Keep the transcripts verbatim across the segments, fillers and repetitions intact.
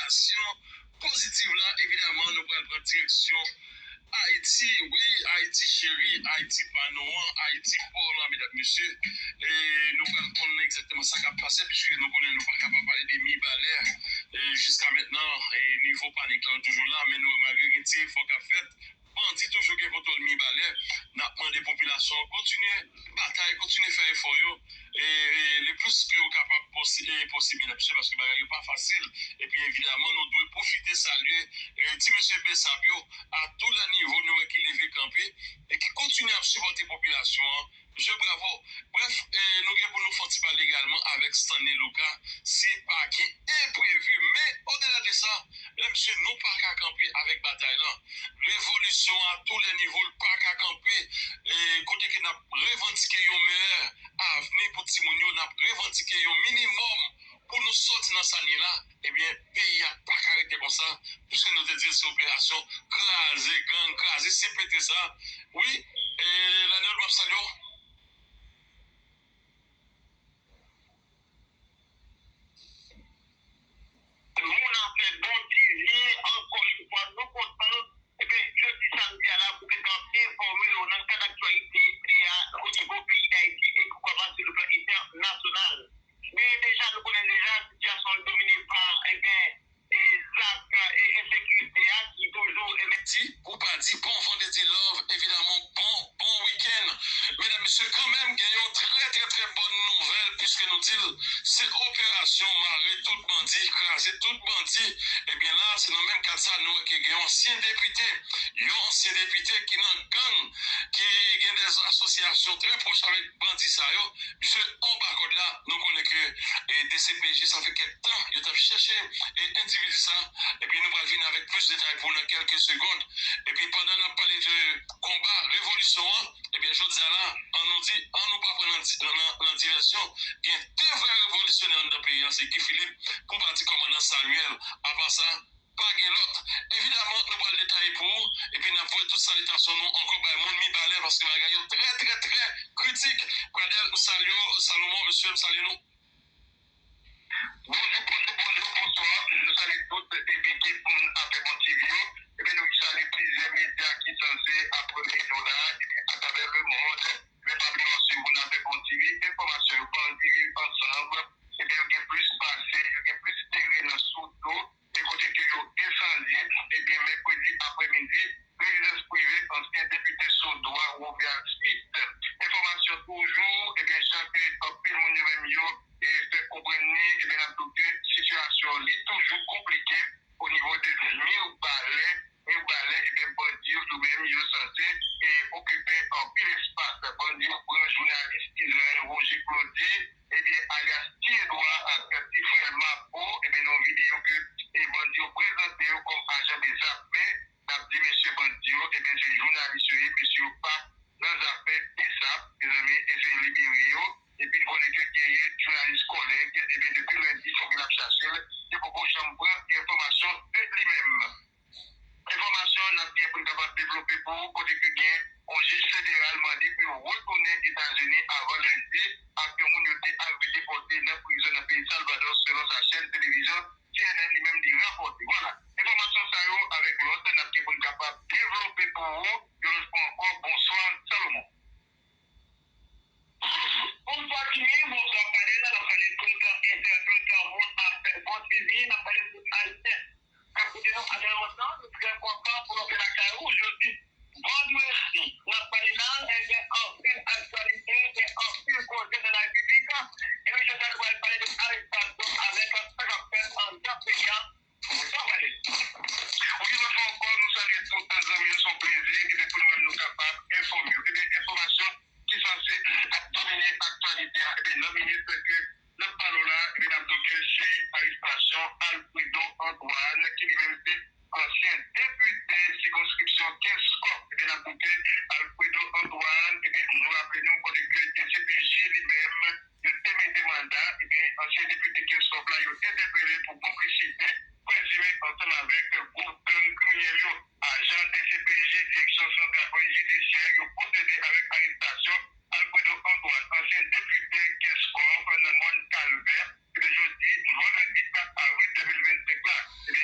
Sitiyasyon pozitiv la, evidaman, nou pral pran direksyon Ayiti, wi, Ayiti cheri, Ayiti pa nou an, Ayiti pa w lan, medam, mesye. E nou pral konnen egzakteman sa k ap pase, piske nou konnen nou pa ka pa pale de Mibalè. E jiska mentnan, e nivo panik lan toujou la, men nou, malgre gen ti efò k ap fèt, bandi toujou gen kontwòl Mibalè. N ap mande popilasyon an kontinye batay, kontinye fè efò yo, e, e, le plis ke yo kapab posi-, e, posib, medam, mesye, paske bagay yo pa fasil. Epi, evidaman, nou dwe pwofite salye, e, ti mesye Besap yo, a tou lè nivo, nou wè ki leve kanpe, e ki kontinye ap sipòte popilasyon an. Mesye, bravo. Brèf, e, nou gen pou nou fè yon ti pale egalman avèk Stanley Lucas, si pa gen enprevi. Men, odela de sa, medam, mesye, nou pa ka kanpe avèk batay lan. Revolisyon a tou lè nivo, l pa ka kanpe, e, kote ke n ap revandike yon meyè avni pou timoun yo, n ap revandike yon minimòm pou nou sòti nan sa n ye la, ebyen, peyi a pa ka rete konsa, piske nou te di l se operasyon kraze gang, kraze C P T sa. Wi, e, Lanel, m ap salye w. Moun afè Bon T V, ankò yon fwa, nou kontan, ebyen, jodi samdi a la, pou te kapab enfòme w nan kad aktyalite a, o nivo peyi Dayiti e poukwa pa sou le plan entènasyonal. Men deja, nou konnen deja, sitiyasyon an domine pa, ebyen, e zak, e ensekirite a ki toujou, ebyen, di, pou pa di bon vandredi love, evidaman, bon, bon wikenn. Medam, mesye, kanmenm, gen yon trè, trè, trè bòn nouvèl, piske nou di l, se operasyon mare tout bandi, kraze tout bandi. Ebyen la, se nan menm kad sa, nou wè ke gen yon ansyen depite, yon ansyen depite ki nan gang, ki gen de asosyasyon trè pwòch avèk bandi sa yo, misye anba kòd la, nou konnen ke, e, D C P J, sa fè kèk tan, yo t ap chèche, e, endividi sa, epi nou pral vin avèk plis detay pou w nan kèlke segond. Epi pandan n ap pale de konba, revolisyon an, ebyen, jodi a la, an nou di, an nou pa pran nan, nan, nan divèsyon, gen de vrè revolisyonè anndan peyi a, se Guy Philippe, pou pati kòmandan Samuel. Apa sa, pa gen lòt. Evidaman, nou pral detaye pou ou, epi n ap voye tout salitasyon nou ankò bay moun Mibalè, paske bagay yo trè, trè, trè kritik. Pradèl, m salye w, Salomon, mesye, m salye nou. Bonjou, bonjou, bonjou, bonswa. Nou salye tout, epi tout moun afè Bon T V yo. Epi nou salye plizyè medya ki sanse ap remet nou la, epi atravè lemonn. Men pa bliye w swiv moun afè Bon T V, enfòmasyon yo, bandi viv ansanm, epi yo gen plis pase, yo gen plis teren nan sou do, e kote ke yo ensandye, ebyen, mèkredi aprèmidi, rezidans prive ansyen depite Sodwa, Romuald Smith. Enfòmasyon toujou, ebyen, jan ke anpil moun yo menm yo, e, fè konprann ni, ebyen, n ap di w ke sitiyasyon li toujou konplike o nivo de Mibalè. Mibalè, ebyen, bandi yo, yo menm, yo sanse, e, okipe anpil espas. Bandi yo pran jounalis Israël Roger Claudy, ebyen, alyas Ti Edwa ak Ti Frè Mapo, ebyen, nan yon videyo ke, e, bandi yo prezante yo kòm ajan Besap. Men, n ap di mesye bandi yo, ebyen, se jounalis yo ye, mesye yo pa nan zafè Besap, mezanmi, eseye libere yo. Epi n konnen ke genyen jounalis kòlèg, ebyen, depi lendi, fòk l ap chache l, li poko janm pran enfòmasyon de li menm. Enfòmasyon n ap gen pou n kapab devlope pou ou, kote ke gen yon jij federal mande pou yo retounen Etazini avan lendi, ak yon moun yo te al vin depòte nan prizon nan peyi Salvadò, selon sa chèn televizyon C N N li menm li rapòte. Vwala, enfòmasyon sa yo avèk lòt, n ap gen pou n kapab devlope pou ou yon lòt fwa ankò. Bonswa, Salomon. Bonswa, Jimmy. Bonswa, Fadel. N ap pale tout entènot, moun afè Bon T V. N ap pale tout Ayisyen k ap koute nou atravè mond lan. Nou trè kontan pou nou fè lakay ou jodi vandredi. N ap pale la, e, gen anpil aktyalite, gen anpil koze nan lavi piblik. Epi jodi a, nou pral pale de arestasyon avèk sa k ap fèt anndan peyi a. Bonswa, Fadel. Wi, yon lòt fwa ankò, nou salye tout zanmi yo, se yon plezi, epi pou nou menm nou kapab enfòme yo. Ebyen, enfòmasyon ki sanse ap domine aktyalite a, ebyen, nan minit ke n ap pale w la, ebyen, n ap di w ke se arestasyon Alfredo Antoine, ki li menm se ansyen depite sikonskripsyon kenz Kòk. Ebyen, n ap di w ke Alfredo Antoine, ebyen, nou raple nou kote ke D C P J li menm, yo te mete manda, ebyen, ansyen depite kenz Kòk la, yo entèpele pou konplisite prezime ansanm avèk gwoup gang kriminèl yo. Ajan D C P J, Direksyon Santral Polis Jidisyè, yo pwosede avèk arestasyon Alfredo Antoine, ansyen depite kenz Kòk nan mòn Kalvè, epi jodi vandredi kat avril de mil vennsenk la. Epi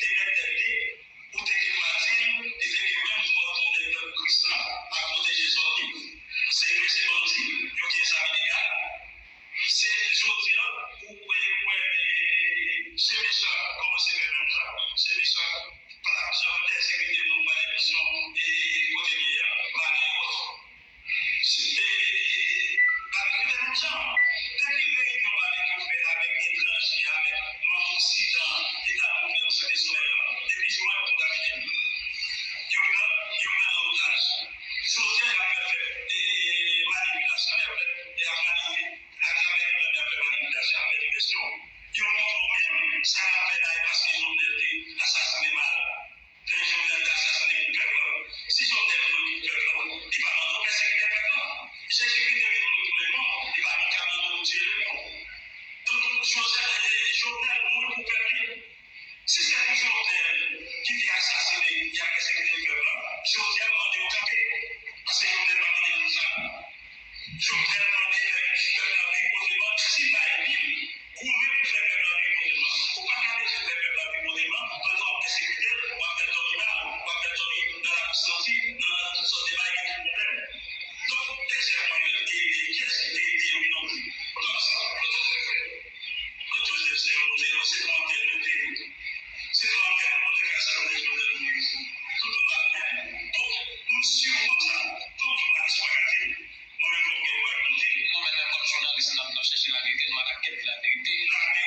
te mèt tèt li, ou te gen Madrid, li te gen menm vòt pou nèg tankou Kristan ap pwoteje zòn li. Se vre, se bandi, yo gen zam ilegal. Se jodi a, ou wè, wè, e, se Mechak kòmanse fè menm jan. Se Mechak pa t ap janm pèsekite moun pa emisyon, e, kote li ye a, Mariyòt. Se, e, Babekyou fè menm jan. Depi reyinyon Babekyou fè avèk etranje, avèk manm oksidan, Etazini, yo site sou nèg la. Depi jou a, yo kontamine. Yo pran, yo pran nan otaj. Jodi a, y ap fè, e, manipilasyon, y ap fè, y ap manipe. Atravè li menm, y ap fè manipilasyon, y ap fè divèsyon. Yo montre w menm sa y ap fè la, e paske Jovenel te asasine mal. Lè Jovenel te asasine pou pèp la, si Jovenel mouri pou pèp la, li pa mande w pèsekite pèp la. Jezikri te vin mouri pou lemond, li pa ka mande w tiye lemond. Donk, Jozèf, e, Jovenel mouri pou pèp li. Si se pou Jovenel ki te asasine, y ap pèsekite pèp la, jodi a, m mande yo kanpe. Paske Jovenel pa mande nou sa. Jovenel mande pèp, pèp la viv kontreman, si bay li, goumen pou fè pèp la viv kontreman. Ou pa ka bezwen fè pèp la viv kontreman, pandan w ap pèsekite l, w ap fè l dòmi mal, w ap fè l dòmi nan lakou santi, nan tout sòt de bagay ki gen pwoblèm. Donk, dezyèmman, yo te ede, kiyès ki te ede yo vin anpil? Lòt sa, lòt sa fè frè. Lòt Jozèf, se yo, se yo, se pou antre nou te. Se pou antre nou te ka sa nou te Jozèf Moyiz. Tout moun pa konnen. Donk, moun si yo konn sa, tout jounalis pa ka di. Mwen menm kòm gen dwa konte. Nou menm kòm jounalis, n ap, n ap chèche laverite, nou atake laverite.